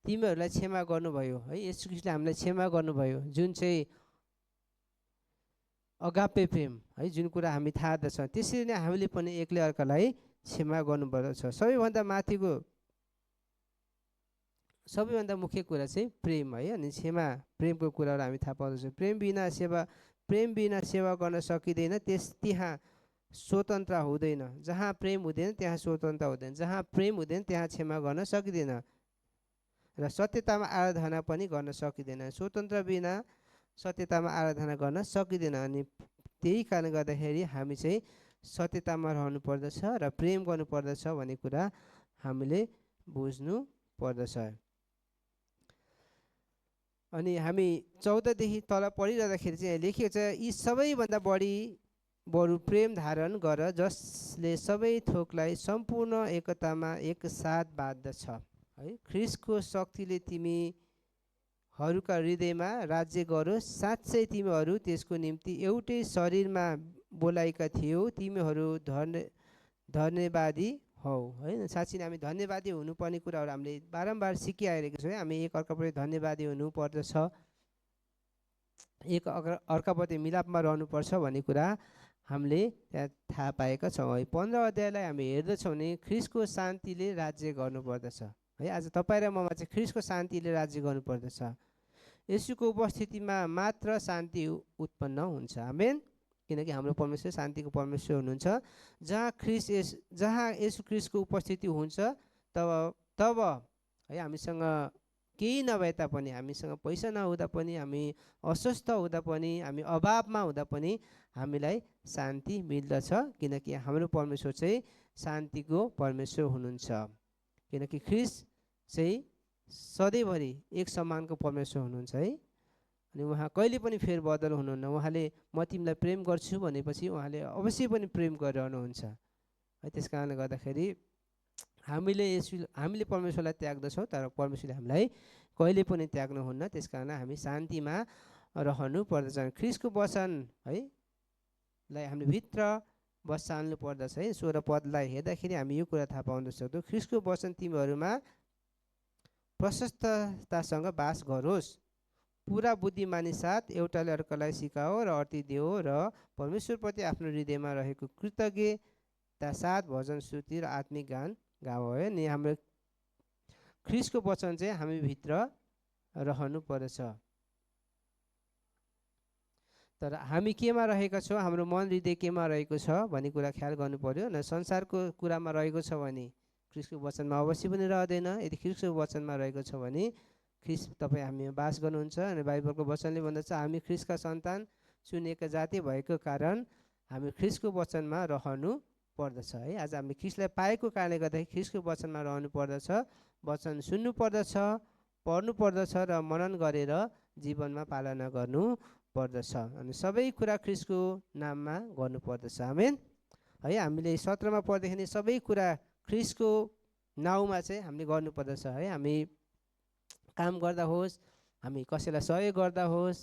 S1: तिमीहरूलाई क्षमा गर्नुभयो है, येशू ख्रिस्टले हामीलाई क्षमा गर्नुभयो, जुन चाहिँ अगापे प्रेम है, जुन कुरा हामी थाहा दछ त्यसरी नै हामीले पनि एकले अर्कालाई क्षमा गर्नुपर्दछ। सबैभन्दा मुख्य कुरा चाहिँ प्रेम है। अनि क्षमा प्रेमको कुराहरू हामी थाहा पाउँदछौँ। प्रेम बिना सेवा गर्न सकिँदैन। त्यहाँ स्वतन्त्र हुँदैन। जहाँ प्रेम हुँदैन त्यहाँ स्वतन्त्र हुँदैन। जहाँ प्रेम हुँदैन त्यहाँ क्षमा गर्न सकिँदैन र सत्यतामा आराधना पनि गर्न सकिँदैन। स्वतन्त्र बिना सत्यतामा आराधना गर्न सकिँदैन। अनि त्यही कारणले गर्दाखेरि हामी चाहिँ सत्यतामा रहनु पर्दछ र प्रेम गर्नुपर्दछ भन्ने कुरा हामीले बुझ्नु पर्दछ। अनि हामी 14 देखि तल पढिरहँदाखेरि चाहिँ लेखिएको छ, यी सबैभन्दा बरु प्रेम धारण गर जसले सबै थोकलाई सम्पूर्ण एकतामा एकसाथ बाँध्दछ है। ख्रीष्टको शक्तिले तिमीहरूका हृदयमा राज्य गरोस्। साँच्चै तिमीहरू त्यसको निम्ति एउटै शरीरमा बोलाएका थियौ। तिमीहरू धन्यवादी हौ है। साँच्चै नै हामी धन्यवादी हुनुपर्ने कुराहरू हामीले बारम्बार सिकिआइरहेको छौँ। हामी एक अर्काप्रति धन्यवादी हुनुपर्दछ, एक अर्काप्रति मिलापमा रहनुपर्छ भन्ने कुरा हामीले त्यहाँ थाहा पाएका छौँ है। 15 अध्यायलाई हामी हेर्दछौँ भने ख्रीष्टको शान्तिले राज्य गर्नुपर्दछ है। आज तपाईँ र ममा चाहिँ ख्रीष्टको शान्तिले राज्य गर्नुपर्दछ। येशूको उपस्थितिमा मात्र शान्ति उत्पन्न हुन्छ। आमेन। किनकि हाम्रो परमेश्वर शान्तिको परमेश्वर हुनुहुन्छ। जहाँ येशू ख्रीष्टको उपस्थिति हुन्छ तब है हामीसँग केही नभए तापनि, हामीसँग पैसा नहुँदा पनि, हामी अस्वस्थ हुँदा पनि, हामी अभावमा हुँदा पनि हामीलाई शान्ति मिल्दछ। किनकि हाम्रो परमेश्वर चाहिँ शान्तिको परमेश्वर हुनुहुन्छ। किनकि ख्रीष्ट चाहिँ सधैँभरि एक समानको परमेश्वर हुनुहुन्छ है। अनि उहाँ कहिले पनि फेरबदल हुनुहुन्न। उहाँले म तिमीलाई प्रेम गर्छु भनेपछि उहाँले अवश्य पनि प्रेम गरिरहनुहुन्छ है। त्यस कारणले गर्दाखेरि हामीले परमेश्वरलाई त्याग्दछौँ, तर परमेश्वरले हामीलाई कहिले पनि त्याग्नुहुन्न। त्यस कारण हामी शान्तिमा रहनु पर्दछ। ख्रीष्टको वचन है लाई हामीले भित्र बसाल्नु पर्दछ है। 16 पदलाई हेर्दाखेरि हामी यो कुरा थाहा पाउन सक्छौँ, ख्रीष्टको वचन तिमीहरूमा प्रशस्ततासँग बास गरोस्। पुरा बुद्धिमानी साथ एउटाले अर्कालाई सिकाओ र अर्थी देऊ र परमेश्वरप्रति आफ्नो हृदयमा रहेको कृतज्ञता साथ भजन स्तुति र आत्मिक गान गाओ है। अनि हाम्रो ख्रीष्टको वचन चाहिँ हामी भित्र रहनु पर्दछ। तर हामी केमा रहेका छौँ, हाम्रो मन हृदय केमा रहेको छ भन्ने कुरा ख्याल गर्नु पर्यो। न संसारको कुरामा रहेको छ भने ख्रीष्टको वचनमा अवश्य पनि रहँदैन। यदि ख्रीष्टको वचनमा रहेको छ भने ख्रीष्ट तपाईँ हामीमा बास गर्नुहुन्छ। अनि बाइबलको वचनले भन्दछ हामी ख्रीष्टका सन्तान, चुनिएका जाति भएको कारण हामी ख्रीष्टको वचनमा रहनु पर्दछ है। आज हामीले ख्रीष्टलाई पाएको कारणले गर्दाखेरि ख्रीष्टको वचनमा रहनु पर्दछ, वचन सुन्नु पर्दछ, पढ्नु पर्दछ र मनन गरेर जीवनमा पालना गर्नु पर्दछ। अनि सबै कुरा ख्रीष्टको नाममा गर्नु पर्दछ। आमेन है। हामीले 17 मा पढ्दाखेरि सबै कुरा ख्रीष्टको नाउँमा चाहिँ हामीले गर्नु पर्दछ है। हामी काम गर्दा होस्, हामी कसैलाई सहयोग गर्दा होस्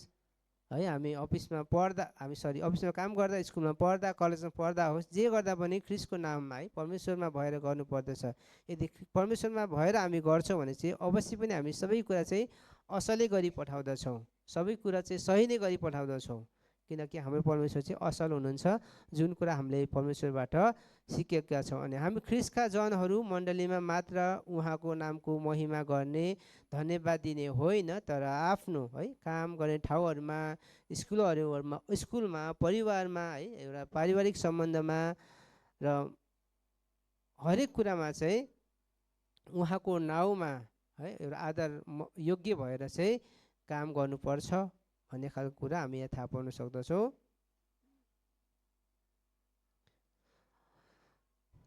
S1: है, हामी अफिसमा काम गर्दा, स्कुलमा पढ्दा, कलेजमा पढ्दा होस्, जे गर्दा पनि ख्रीष्टको नाममा है परमेश्वरमा भएर गर्नुपर्दछ। यदि परमेश्वरमा भएर हामी गर्छौँ भने चाहिँ अवश्य पनि हामी सबै कुरा चाहिँ असलै गरी पठाउँदछौँ, सबै कुरा चाहिँ सही नै गरी पठाउँदछौँ। किनकि हाम्रो परमेश्वर चाहिँ असल हुनुहुन्छ, जुन कुरा हामीले परमेश्वरबाट सिकेका छौँ। अनि हामी ख्रीष्टका जनहरू मण्डलीमा मात्र उहाँको नामको महिमा गर्ने, धन्यवाद दिने होइन, तर आफ्नो है काम गर्ने ठाउँहरूमा, स्कुलमा, परिवारमा है, एउटा पारिवारिक सम्बन्धमा र हरेक कुरामा चाहिँ उहाँको नाउँमा है एउटा आदर योग्य भएर चाहिँ काम गर्नुपर्छ भन्ने खालको कुरा हामी यहाँ थाहा पाउन सक्दछौँ।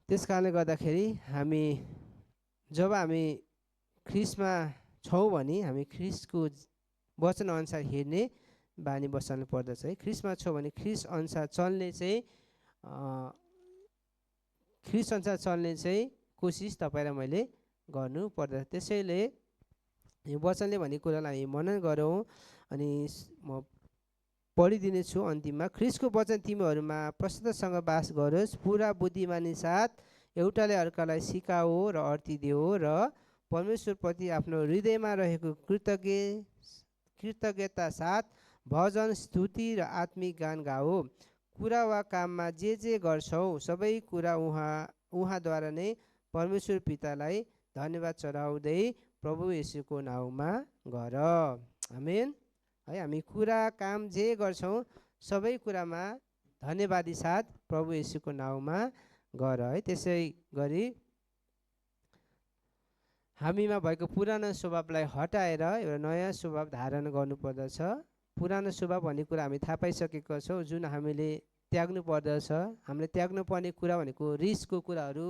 S1: त्यस कारणले गर्दाखेरि जब हामी ख्रीष्टमा छौँ भने हामी ख्रीष्टको वचन अनुसार हेर्ने बानी बसाल्नु पर्दछ है। ख्रीष्टमा छौँ भने ख्रीष्ट अनुसार चल्ने चाहिँ कोसिस तपाईँ र मैले गर्नु पर्दछ। त्यसैले यो वचनले भन्ने कुरालाई हामी मनन गरौँ। अनि म पढिदिनेछु अन्तिममा, ख्रीष्टको वचन तिमीहरूमा प्रशस्ततासँग बास गरोस्। पुरा बुद्धिमानी साथ एउटाले अर्कालाई सिकाओ र अर्थी देऊ र परमेश्वरप्रति आफ्नो हृदयमा रहेको कृतज्ञता साथ भजन स्तुति र आत्मिक गान गाओ। कुरा वा काममा जे गर्छौ सबै कुरा उहाँद्वारा नै परमेश्वर पितालाई धन्यवाद चढाउँदै प्रभु येशूको नाउँमा गर। आमेन। है, हामी कुरा काम जे गर्छौँ सबै कुरामा धन्यवादी साथ प्रभु येशूको नाउँमा गर। है, त्यसै गरी हामीमा भएको पुरानो स्वभावलाई हटाएर एउटा नयाँ स्वभाव धारण गर्नुपर्दछ। पुरानो स्वभाव भन्ने कुरा हामी थाहा पाइसकेका छौँ, जुन हामीले त्याग्नु पर्दछ। हामीले त्याग्नु पर्ने कुरा भनेको रिसको कुराहरू,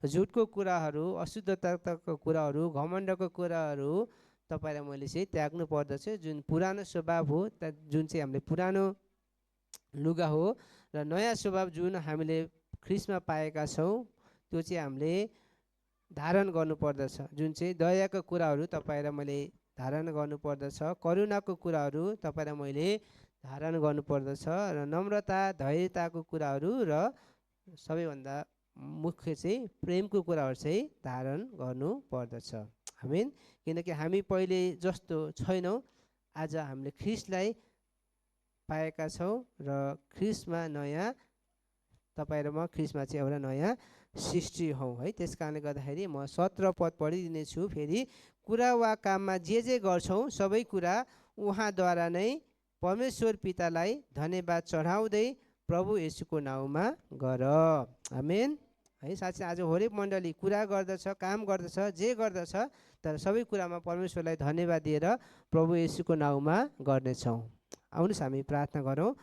S1: झुटको कुराहरू, अशुद्धताको कुराहरू, घमण्डको कुराहरू तपाईँलाई मैले चाहिँ त्याग्नु पर्दछ। जुन पुरानो स्वभाव हो, जुन चाहिँ हामीले पुरानो लुगा हो, र नयाँ स्वभाव जुन हामीले ख्रिस्टमा पाएका छौँ त्यो चाहिँ हामीले धारण गर्नुपर्दछ। जुन चाहिँ दयाको कुराहरू तपाईँ र मैले धारण गर्नुपर्दछ। करुणाको कुराहरू तपाईँ र मैले धारण गर्नुपर्दछ। र नम्रता, धैर्यताको कुराहरू र सबैभन्दा मुख्य चाहिँ प्रेमको कुराहरू चाहिँ धारण गर्नुपर्दछ। आमेन। किनकि हामी पहिले जस्तो छैनौँ, आज हामीले ख्रिस्टलाई पाएका छौँ र ख्रिस्टमा नयाँ तपाईँ र म ख्रिस्टमा चाहिँ एउटा नयाँ सृष्टि हौँ। है, त्यस कारणले गर्दाखेरि म 17 पद पढिदिनेछु फेरि। कुरा वा काममा जे गर्छौँ सबै कुरा उहाँद्वारा नै परमेश्वर पितालाई धन्यवाद चढाउँदै प्रभु येशूको नाउँमा गर। आमेन। है, साँच्चै आज हरेक मण्डली कुरा गर्दछ, काम गर्दछ, जे गर्दछ, तर सबै कुरामा परमेश्वरलाई धन्यवाद दिएर प्रभु येशूको नाउँमा गर्नेछौँ। आउनुहोस् हामी प्रार्थना गरौँ।